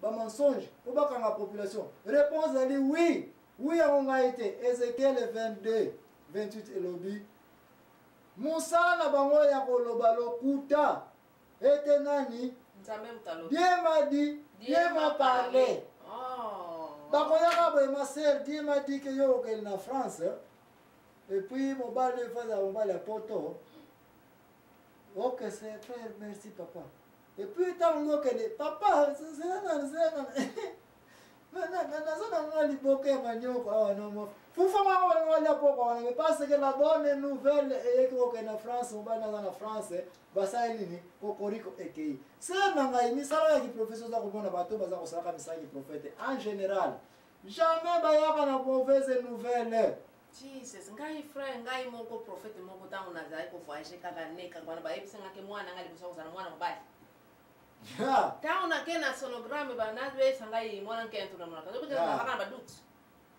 Ba mensonge po bakanga population. Réponse ezali oui. Oui yango ngai te. Ezekiel 22 28 elobi mosala na bango ya koloba lokuta ete nani Nzambe moto alobi. Dieu m'a dit, Dieu m'a parlé. Oh. Bakoyaka boye ma sœur, Dieu m'a dit que yo okende na France et puis mobali efazala mobali ya poto. Ok, c'est frère, merci papa. Et puis ntango okende papa, zela nanu, zela nanu. Naza na mwa liboke ya manioko awa nomo fufa moko balingi balia pokwa wana mais parce que la bonne nouvelle eyeki kokende na France, mobali naza na France, basali nini kokoriko ekei se na ngai misala ya kiprofesi oza komona bato baza kosalaka misala ya kiprofete en général jamais bayaka na mauvaise nouvelle. Jesus, ngai frère, ngai moko prophète moko ntango nazalaki kovoyage kaka neka wana bayebisi nga ke mwana ngai liboso akozala mwana mobali. Ntango nake na sonogramme banayebisa ngai mwana nkento na monaka kaka na badoute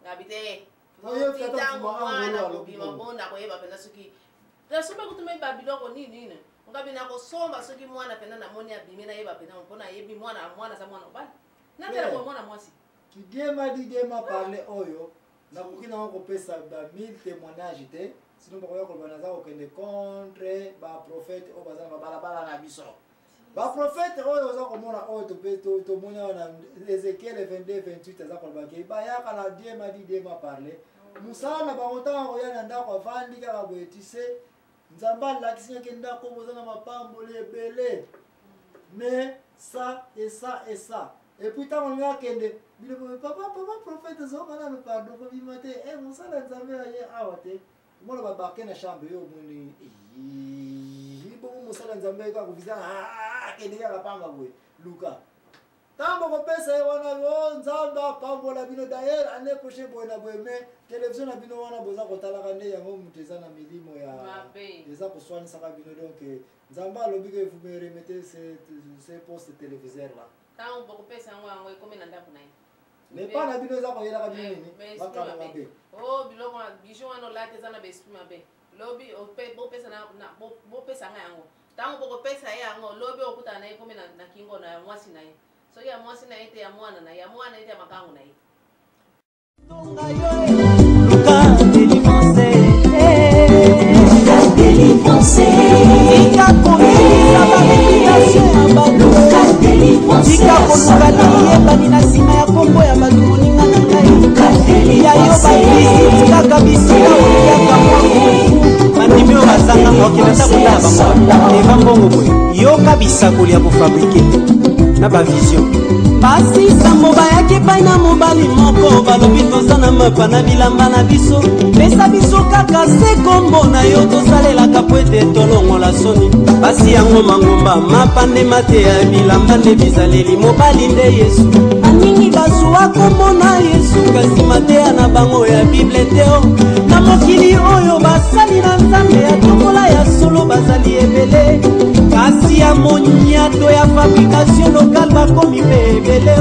ngabi te ntango mwana kobima bo nakoyeba mpenza soki nasomba kutu me babiloko nini nini ngabi nakosomba soki mwana mpenza namoni abimi nayeba mpenza mpo nayebi mwana mwana aza mwana mobali natala boye mwana mwasi. Kidiema didiema parle oyo nakoki nango kopesa ba 1000 témoignage te, sinon bakoya koloba naza kokende contre baprophète oyo baza na babalabala na biso. Baprophète oyo oza komona oyo tomoni awa na Ezekiel 22 28 aza koloba ke bayaka na Dieu m'a dit, Dieu m'a parlé. Mosala na bango ntango akoya na ndako avandi kaka boye, tu sais Nzambe alakisi ngaki ndako boza na mapamboli ebele, mais ça et ça et ça. Et puis ntango olingi akende bino boye papa papa prophète zonga nanu pardon kobima te e mosala Nzambe aye awa te omona babake na chambre yo omoni bongo mosala Nzambe aye kaka kovisa akende kaka pamba boye luka ntango bokopesa ye wana o Nzambe apambola bino d'ailleurs année prochaine boye na boye mais télévision na bino wana boza kotalaka nde yango moto eza na milimo ya eza koswanisaka bino. Donc Nzambe alobi que vous me remettez ce poste téléviseur là. Ntango bokopesa yango yango ekomi na ndako na ye. Mais pa na bino eza koyelaka bino nini makambo mabe. O biloko bijou wana olati eza na baesprit mabe. Lobi bopesa bopesa nga yango. Ntango bokopesa ye yango lobi okutana na ye ekomi na kingo na ya mwasi na ye. Soki ya mwasi na ye te ya mwana na ye, ya mwana ye te ya makangu na ye. Luka délivrance, Luka délivrance, tika kobebisa bareputation ya bato, Luka délivrance, tika koluka liyebani na nsima ya kombo ya bato. Moninga na ngai ya yo bavisite kaka bisika oliaka mwa fufu. Bandimi oyo bazanga okende ata kotala bango eva mbongo boye, yoka bisakoli ya kofabrike na bavision. Basi sambo bayaki epai na mobali moko, balobi toza na mapa na bilamba na biso, pesa biso kaka se kombo na yo tosalelaka po ete tolongola soni. Basi yango mangomba mapa nde mateya, bilamba nde bizaleli, mobali nde Yesu. Baningi bazwa kombo na Yesu kasi mateya na bango ya Bible te. O na mokili oyo basali na Nzambe ya tombola ya solo bazali ebele, kasi ya moniato ya fabrication locale bakomi mpe ebele.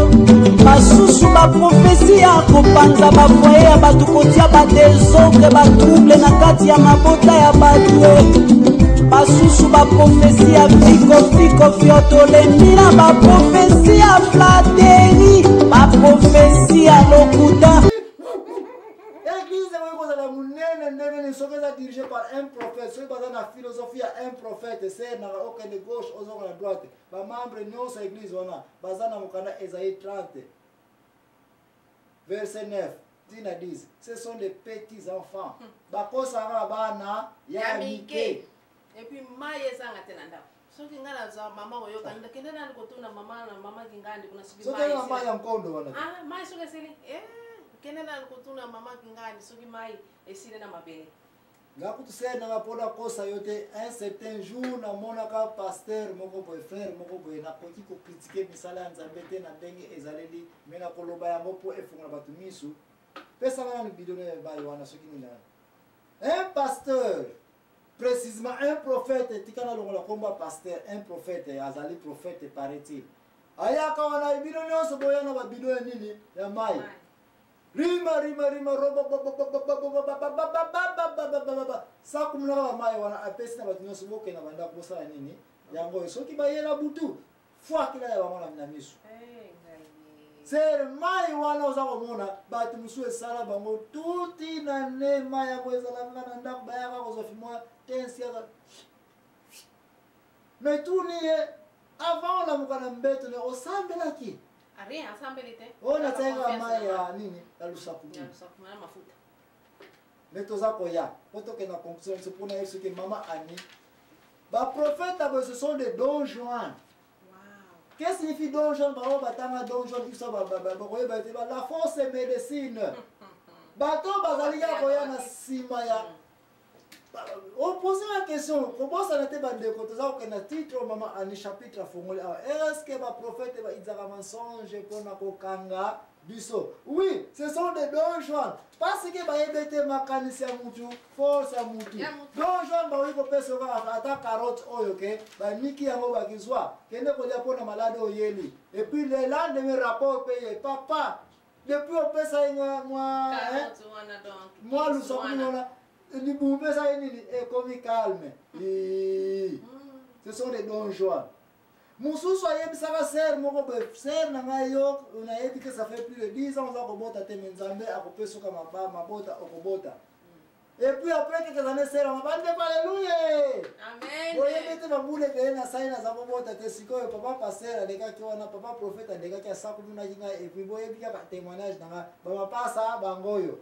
Basusu baprofesi ya kopanza bafoye ya bato, kotia badesordre batrouble na kati ya mabota ya bato. Basusu baprofesi ya fikofikofi, tolembi na baprofesi ya flatterie, baprofesi ya lokuta. Église ekoki kozala monene ndenge nini soki eza dirigé par un prophète, soki baza na philosophie ya un prophète, ser naka okende gauche ozonga na droite. Bamembre nyonso ya église wana baza na mokanda Esaïe 30 verset 9 tina 10, ce sont des petits enfants, bakosaka bana ya mike. Et puis mai ezanga te na ndako. Soki ngai nazwa mama koyoka, kende nani kotuna mama na mama Kingandi kuna soki soki eza mai ya nkondo wana. Ah, mai soki esili, kende nani kotuna mama Kingandi soki mai esili na mabele. Nga kutu se nanga mpona kosa yo te, un certain jour namonaka pasteur moko boye, frère moko boye. Nakoki kokritike misala ya Nzambe te na ndenge ezaleli, me nakoloba yango mpo efungola bato misu. Pesanga nanu bidon ya mai wana soki nini wana. Un pasteur, précisément un prophète, tika nalongola kombo ya pasteur, un prophète, azali prophète paraît-il, ayaka wana bino nyonso boya na babidon ya nini ya mai, rima rima rima roba sakumunaka bamai wana, apesi na bato nyonso, bokenda bandako bosala nini yango oyo. Soki bayela butu fwakila ya bango na miso. Eh, ngai. Sere mai wana oza komona bato mosusu esala bango tuti na ne mai yango ezalaka na ndako bayaka kozwa fimwa tensi kaka me tuni ye avant olamuka na mbeto ne osambelaki Rien, asambeli te. Oyo natiaki kaka mai ya nini ya lusaku. Me toza koya mpo tokende na conclusion biso mpona ye soki mama Annie baprofete boye ce sont des dons juan. Qu'est-ce que signifie don Juan? Bango batanga don Juan biso bakoyeba te la force médecine. Bato bazali kaka koya na nsima ya opose la question kobosana te bandeko toza kokende na titre mama ani chapitre afongoli awa est-ce baprofete baizaka mensonge mpona kokanga biso? Oui, ce sont des don Juan parce que bayebi te makanisi ya mutu, force ya mutu. Don Juan bakoki kopesa kaka ata carotte oyo ke baniki yango bakizwa kende kolia mpona malade oyeli et puis le lendemain rapport mpe ye papa depuis opesa ye mwa mwa lusakuni wana libumu mpesa ye nini ekomi calme. Ce sont des don Juan. Mosusu ayebisaka sere moko boye, sere na ngai yo nayebi ke ça fait plus de 10 ans oza kobota te, me Nzambe akopesoka mabota okobota. Et puis après quelques années sere yango bandeko aleluya boyebi te bambula ebele nasali naza kobota te. Sikoyo papa pasteur alekaki wana, papa prophète alekaki asakumunaki ngai et puis boyebi kaka témoignage na ngai bamapasa bango oyo.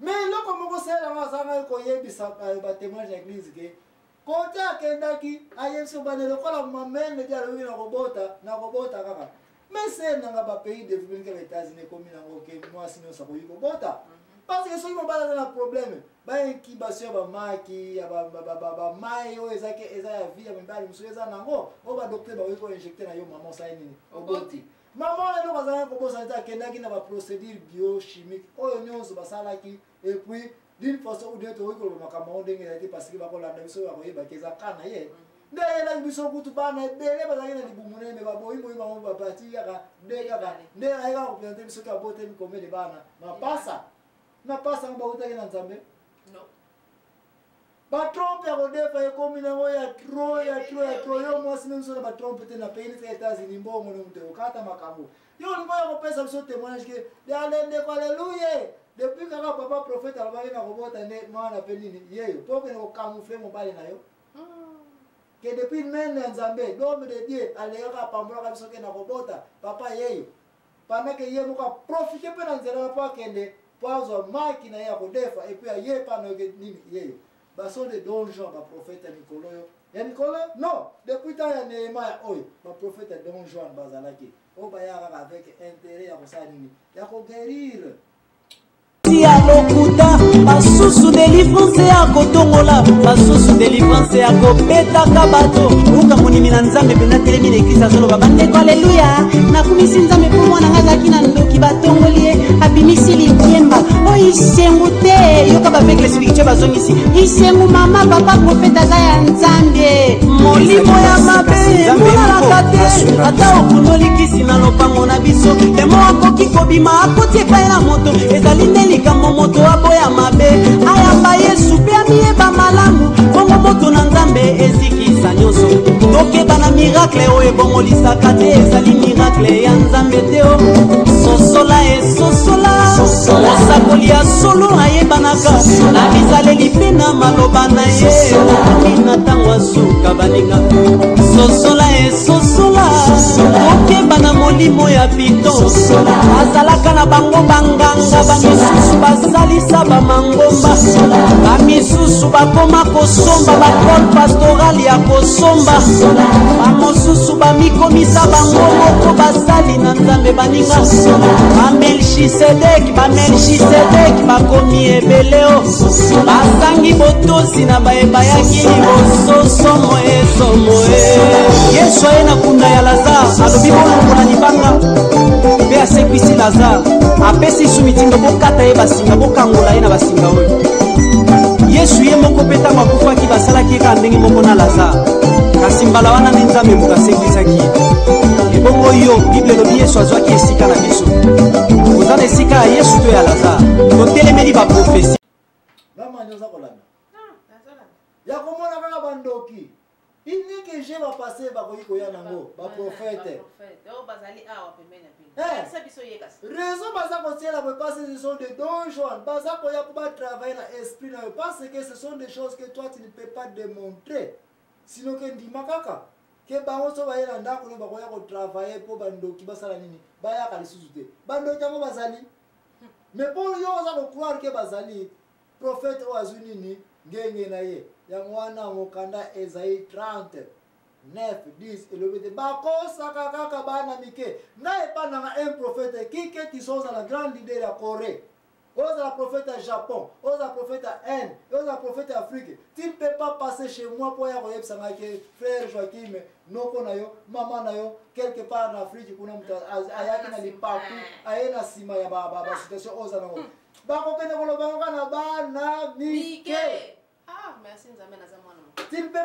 Mais eloko moko sere yango azangaki koyebisa batémoignage ya église ke kote akendaki ayebisi bane lokola mamene di alobi nakobota nakobota kaka. Mais sere nanga bapays développé kaka États-Unis ekomi nango ke mwasi nyonso akoki kobota parce que soki mobali aza na problème baincubation ya bamaki ya bamai oyo ezaki eza ya vie ya mibali mosusu eza nango oyo badocteur bakoki koinjecte na yo mama osali nini oboti. Mama wana eloko azalaki kobosana te akendaki na baprocédure biochimique oyo nyonso basalaki et puis d'une façon ou d'une autre tokoki koloba makambo yango ndenge ezali te parce que bakolanda biso bakoyebaki eza ka na ye nde ayelaki biso kutu bana ebele bazalaki na libumu na ye me baboyiboyi bango babati kaka nde kaka nde ayekaka kopresente biso ke abotemi combien de bana mapasa mapasa yango bautaki na Nzambe. Batrompe ya kodefa ekomi nango ya tro ya tro ya tro. Yo mwasi me biso na batrompe te na pays neti États-Unis mbongo no moto ekokata makambo. Yo olingi oya kopesa biso témoignage ke ale ndeko aleluye depuis kaka papa prophète alobaki na kobota nde mwana mpe nini yeyo mpo okende kocamoufle mobali na yo ke depuis mene ya Nzambe l'homme de Dieu alekaka apambolaka biso ke na kobota papa yeyo pendant ke ye moko aprofite mpe na nzela mpo akende mpo azwa maki na ye ya kodefa et puis aye epa na yo ke nini yeyo. Baso de don Juan baprofete ya mikolo oyo ya mikolo non depuis temps ya Nehemia oyo baprofete ya don Juan bazalaki oyo bayaka kaka avec intérêt ya kosala nini ya koguérir ya lokuta. Basusu delivrance ya kotongola, basusu delivrance ya kobetaka bato. Luka monimi na Nzambe mpenza telemi na eglise azoloba bandeko aleluya nakumisi Nzambe mpo mwana nga azalaki na ndoki batongoli ye abimisi likiemba oyo isengu te. Yoka baveugle spirituel bazongisi isengu mama papa profete aza ya Nzambe. Molimo ya mabe emonanaka te ata okundoli kisi na lopango na biso demo akoki kobima akoti epai na moto. Ezali nde likambo moto aboya mabe ayamba Yesu mpe amiyeba malamu bongo moto na Nzambe ezikisa nyonso. Tokeba na miracle oyo ebongolisaka te ezali miracle ya Nzambe te. O sosola esosola mosakoli ya solo ayebanaka na bizaleli mpe na maloba na ye okomi na ntango asuka baninga. Sosola esosola tokeba na molimo ya pito bazalaka na bango banganga bamisusu basalisa bamangomba bamisusu bakoma kosomba bakole pastorale ya kosomba bamosusu bamikomisa bango moko basali na Nzambe baninga. Bamelchisedek bamelchisedek bakomi ebele o basangi botosi na bayebayaki liboso somo esomo e. Yesu aye na kunda ya Lazare alobi bolongola libanga mpe asekwisi Lazare apesi su mitindo bokata ye basinga bokangola ye na basinga oyo. Yesu ye moko mpe ntango akufaki basalaki ye kaka ndenge moko na Lazare kasi mbala wana nde Nzambe moto asekwisaki ye. Ebongo yo Bible elobi Yesu azwaki esika na biso oza na esika ya Yesu to ya Lazare totelemeli baprofesi. Mama oza kolanda ya komona kaka bandoki unique je bapase bakoki koya nango baprofete oyo bazali awa pembeni ya bino. Lakisa biso ye kasi. Raison baza kotiela boye parce que ce sont des dons jaunes, baza koya mpo batravaille na esprit na yo, parce que ce sont des choses que toi tu ne peux pas démontrer, sinon ke ndima kaka ke bango so baye na ndako no bakoya kotravaille mpo bandoki basala nini, bayaka lisusu te. Bandoki yango bazali, mais mpo yo oza kocroire ke bazali, prophète oyo azwi nini ngenge na ye. Yango wana mokanda Esaïe 30 9 10 elobi ete bakosaka kaka bana mike. Ngai epa nanga un prophète kike tiso, ozala grand leader ya Corée, ozala prophète ya Japon, ozala prophète ya Inde, ozala prophète ya Afrique, tu ne peux pas passer chez moi mpo ya koyebisa ngai ke frère Joaquim, noko na yo, mama na yo quelque part na Afrique kuna, moto ayaki na lipaku, aye na nsima ya basituation oyo oza nango. Bakokende koloba kaka na bana mike. Mike. Ah, merci Nzambe, naza mwana moke. Tu ne peux